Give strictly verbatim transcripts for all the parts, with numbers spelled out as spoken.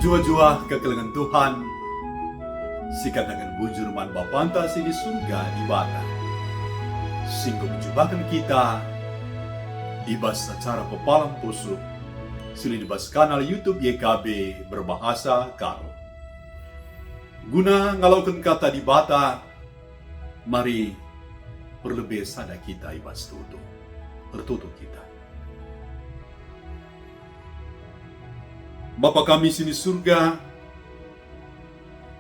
Juah-juah kekelengen Tuhan, sikataken bujur man Bapanta si di Surga, Dibata, si enggo ngejumahken kita i bas acara Pepalem Pusuh si lit i bas kanal YouTube Y K B berbahasa Karo. Guna ngaloken Kata Dibata, mari perlebe sada kita i bas toto. Ertoto kita. Bapa kami si ni Surga,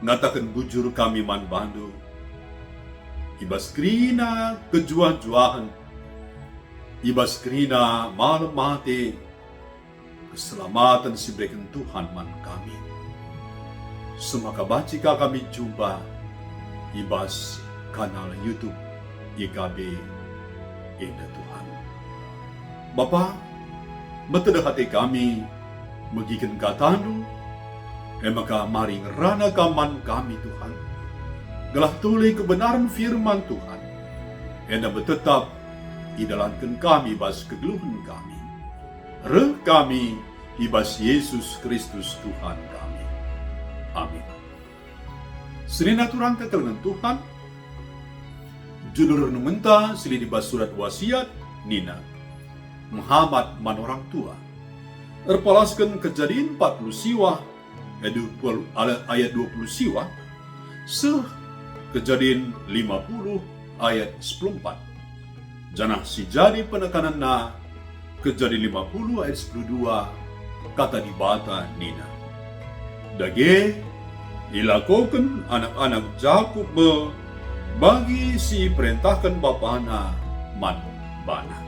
ngataken bujur kami man baNdu, i bas kerina kejuah-juahen, i bas kerina malem ate, keselamaten si ibereken Tuhan man kami. Semaka banci ka kami jumpa i bas kanal YouTube Y K B enda, Tuhan. Bapa, metedeh ate kami megiken KataNdu, e maka mari ngerana Kam man kami, Tuhan, gelah tole kebenaren firman Tuhan enda metetap idalanken kami bas kegeluhen kami. Reh kami i bas Yesus Kristus Tuhan kami. Amin. Senina turang kekelengen Tuhan, judul renungenta si lit i bas surat Wasiat nina, Mehamat man orang tua. Erpalasken Kejadin empat puluh siwah, ayat dua puluh, ayat dua puluh siwah, seh Kejadin lima puluh ayat sepuluh empat. Janah si jadi penekanenna, Kejadin lima puluh ayat sepuluh dua, Kata Dibata nina, "Dage ilakoken anak-anak Jakup me bagi si iperentahken bapana man bana."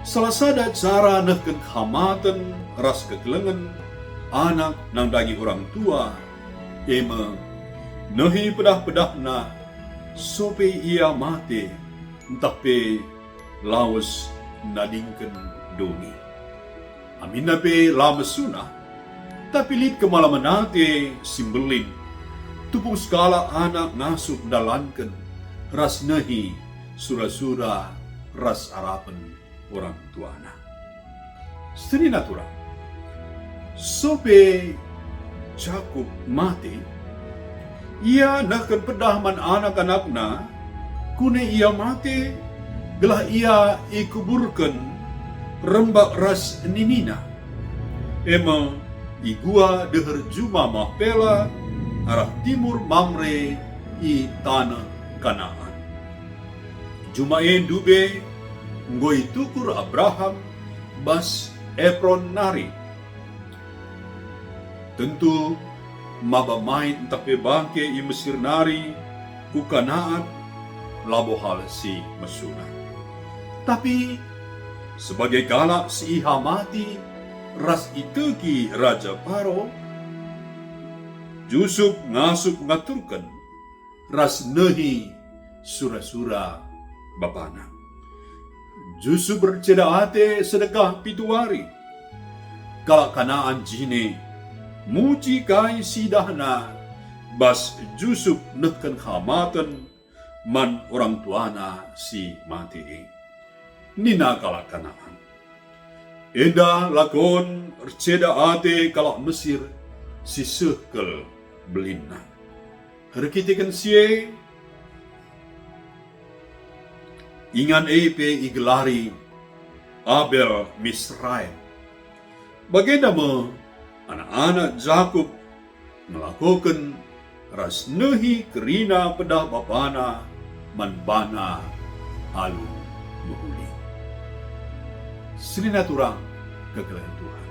Salah sada cara nehken kehamaten ras kekelengen anak nandangi orang tua, e me nehi pedah-pedahna, sope ia mate, ntah pe lawes nadingken doni. Aminna pe la mesuna, tapi lit kemalemen ate si mbelin, tupung sekalak anak ngasup ndalanken ras nehi sura-sura ras arapen orang tuana. Senina turang, sope Jakup mate, ia nehken pedah man anak-anakna, kune ia mate, gelah ia ikuburken rembak ras ninina, e me i gua deher juma Mahpela arah timur Mamre i taneh Kanaan. Juma e ndube enggo itukur Abraham bas Epron nari. Tentu maba mait ntah pe bangke i Mesir nari ku Kanaan labo hal si mesuna. Tapi sebagai kalak si ihamati ras iteki Raja Paro, Jusup ngasup ngaturken ras nehi sura-sura bapana. Jusup erceda ate sedekah pitu wari. Kalak Kanaan jine muji kai si idahna bas Jusup nehken kehamaten man orang tuana si mate e. Nina kalak Kanaan, "Enda lakon erceda ate kalak Mesir si seh kal belinna." Erkiteken si e, ingan e pe igelari Abel Misraim. Bagenda me anak-anak Jakup ngelakoken ras nehi kerina pedah bapana man bana alu mehuli. Senina turang kekelengen Tuhan,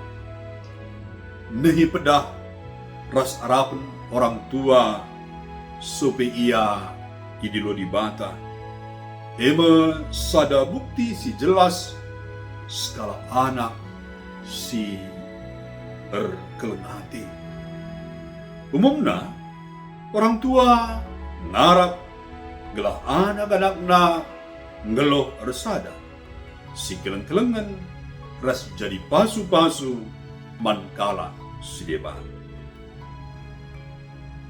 nehi pedah ras arapen orang tua sope ia idilo Dibata, e me sada bukti si jelas sekalak anak si erkeleng ate. Umumna, orang tua ngarap gelah anak-anakna nggeluh ersada, si keleng-kelengen ras jadi pasu-pasu man kalak si deban.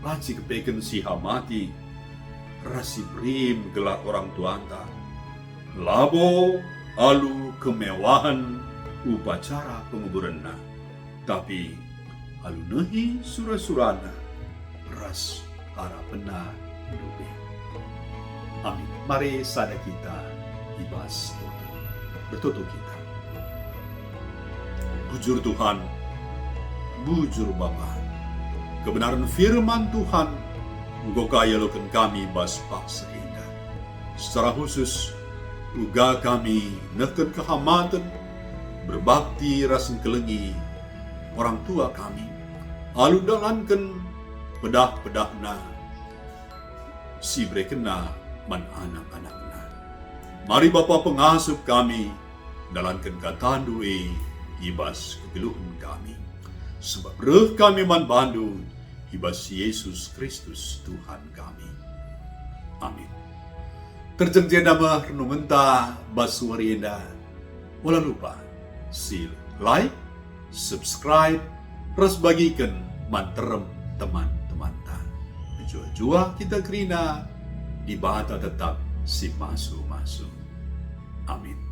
Banci kepeken si hamati ras si berim gelah orang tuanta, labo alu kemewahen upacara penguburenna, tapi alu nehi sura-surana ras harapenna ndube. Amin. Mari sada kita i bas toto. Ertoto kita. Bujur Tuhan, bujur Bapa, kebenaran firman Tuhan enggo ka ialoken kami bas paksa enda. Secara khusus, uga kami nehken kehamaten, berbakti ras engkelengi orang tua kami, alu ndalanken pedah-pedahna si iberekenna man anak-anakna. Mari Bapa pengasup kami, ndalanken katandu e i bas kegeluhen kami. Sebab reh kami man bandu i bas Yesus Kristus Tuhan kami. Amin. Terjeng jenda me renungenta bas wari enda. Ola lupa, si like, subscribe, ras bagiken man terem teman-temanta. Mejuah-juah kita kerina, Dibata tetap si masu-masu. Amin.